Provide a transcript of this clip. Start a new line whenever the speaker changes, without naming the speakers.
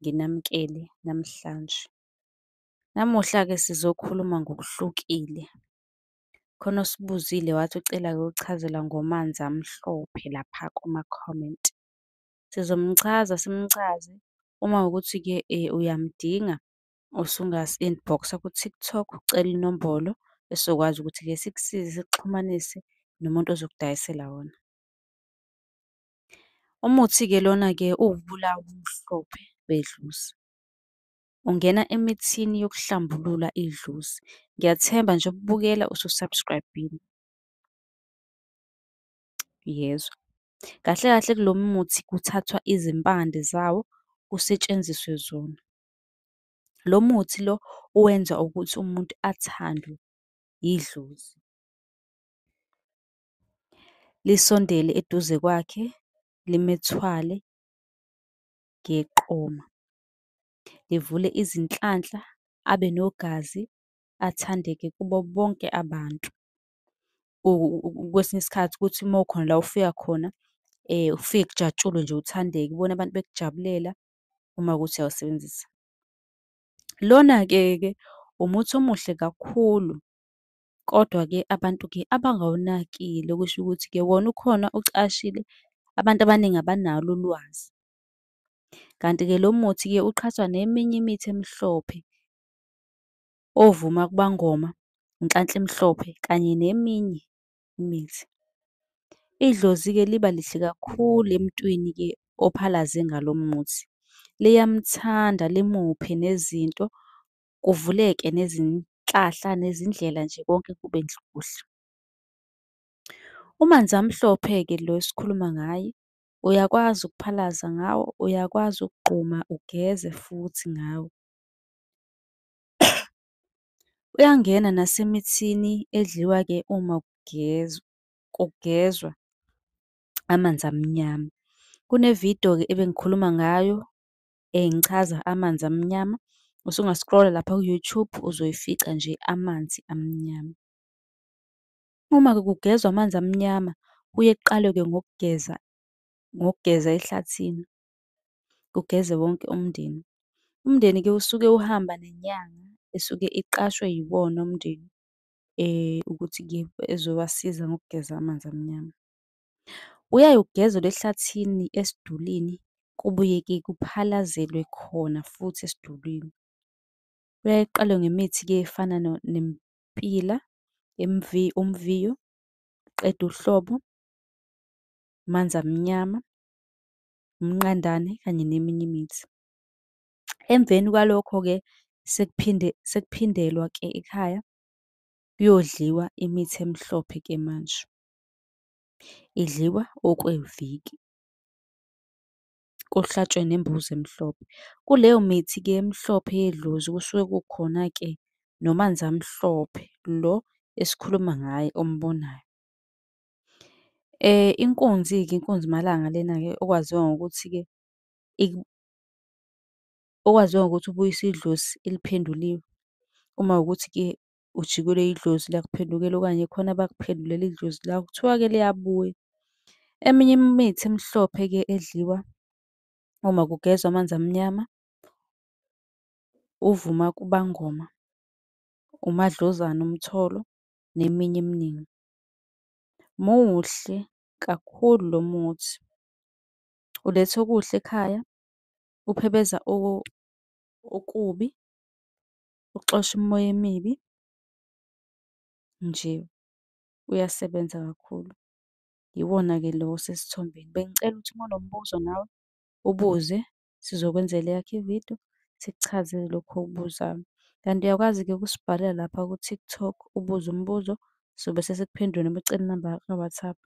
Nginamukele namhlanje. Namuhla-ke sizokhuluma ngokuhlukile. Khona osibuzile wathi ucela ukuchazelwa ngoManzamhlophe lapha kuma-comment. Sizomchaza simchaze, uma kuwukuthi-ke uyamdinga, usungasi-inbox-a ku-TikTok ucele inombolo, esizokwazi ukuthi-ke sikusize sikuxhumanise nomuntu ozokudayisela wona. Umuthi-ke lona-ke uwubulawu ubumhlophe bedlozi. Ungena emithini yokuhlambulula idlozi. Ngiyathemba njengoba ubukela usu-subscribe-ile. Uyezwa? Kahle kahle kulo muthi kuthathwa izimpande zawo, kusetshenziswe zona. Lo muthi lo wenza ukuthi umuntu athandwe idlozi. Lisondele eduze kwakhe, limethwale ngeqoma. Livule izinhlanhla, abe nogazi, athandeke kubo bonke abantu. Kwesinye isikhathi kuthi uma ukhona la ufika khona, ufike kujatshulwe nje uthandeke, ubone abantu bekujabulela uma kuwukuthi uyawusebenzisa. Lona-ke ke umuthi omuhle kakhulu, kodwa-ke abantu-ke abangawunakile, okusho ukuthi-ke wona ukhona ucashile, abantu abaningi abanalo ulwazi. Kanti-ke lo muthi-ke uqhathwa neminye imithi emhlophe, oVumakubangoma, Nhlanhlemhlophe, kanye neminye imithi. Idlozi-ke liba lihle kakhulu emntwini-ke ophalaze ngalo muthi. Liyamthanda limuphe nezinto, kuvuleke nezinhlahla nezindlela nje konke kube kuhle. UManzamhlophe-ke lo esikhuluma ngaye, uyakwazi ukuphalaza ngawo, uyakwazi ukugquma ugeze futhi ngawo. Uyangena nasemithini edliwa-ke uma kugezwa, kugezwa amanzi amnyama. Kune-video-ke ebengikhuluma ngayo, ngichaza amanzi amnyama. Usunga-scroll-a lapha ku-YouTube uzoyifica nje amanzi amnyama. Uma-ke kugezwa amanzi amnyama, kuye kuqalwe-ke ngokugeza, ngokugeza ehlathini, kugeze wonke umndeni. Umndeni-ke usuke uhamba nenyanga esuke iqashwe yiwona umndeni, ukuthi-ke ezobasiza ngokugeza amanzi amnyama. Kuyaye kugezelwe ehlathini esidulini, kubuye-ke kuphalazelwe khona futhi esidulini. Kuyaye kuqalwe ngemithi-ke efana nempila, umviyo, qeduhlobo, manzamnyama, umnqandane kanye neminye imithi. Emveni kwalokho-ke sekuphinde sekuphindelwa-ke ekhaya, kuyodliwa imithi emhlophe-ke manje. Idliwa okweviki, kuhlatshwe nembuzi emhlophe. Kuleyo mithi-ke emhlophe yedlozi kusuke kukhona-ke noManzamhlophe lo esikhuluma ngaye ombonayo. Inkunzi-ke, inkunzimalanga lena-ke okwaziwa ngokuthi-ke okwaziwa ngokuthi ubuyisa idlozi eliphenduliwe. Uma kuwukuthi-ke ujikelwe idlozi lakuphendukela okanye khona abakuphendulela idlozi lakho, kuthiwa-ke liyabuya. Eminye imithi emhlophe-ke edliwa uma kugezwa amanzi amnyama, uVumakubangoma, uMadlozana umtholo, neminye eminingi. Muhle kakhulu lo muthi, uletha okuhle ekhaya, uphebeza okubi, uxosha imimoya emibi, nje uyasebenza kakhulu. Iwona-ke lo osesithombeni. Bengicela ukuthi uma unombuzo nawe ubuze, sizokwenzela eyakho ividiyo, sikuchazele lokhu okubuzayo. Kanti uyakwazi-ke ukusibhalela lapha ku-TikTok ubuze umbuzo, sobe sesikuphendula noma ucele inamba ka-WhatsApp.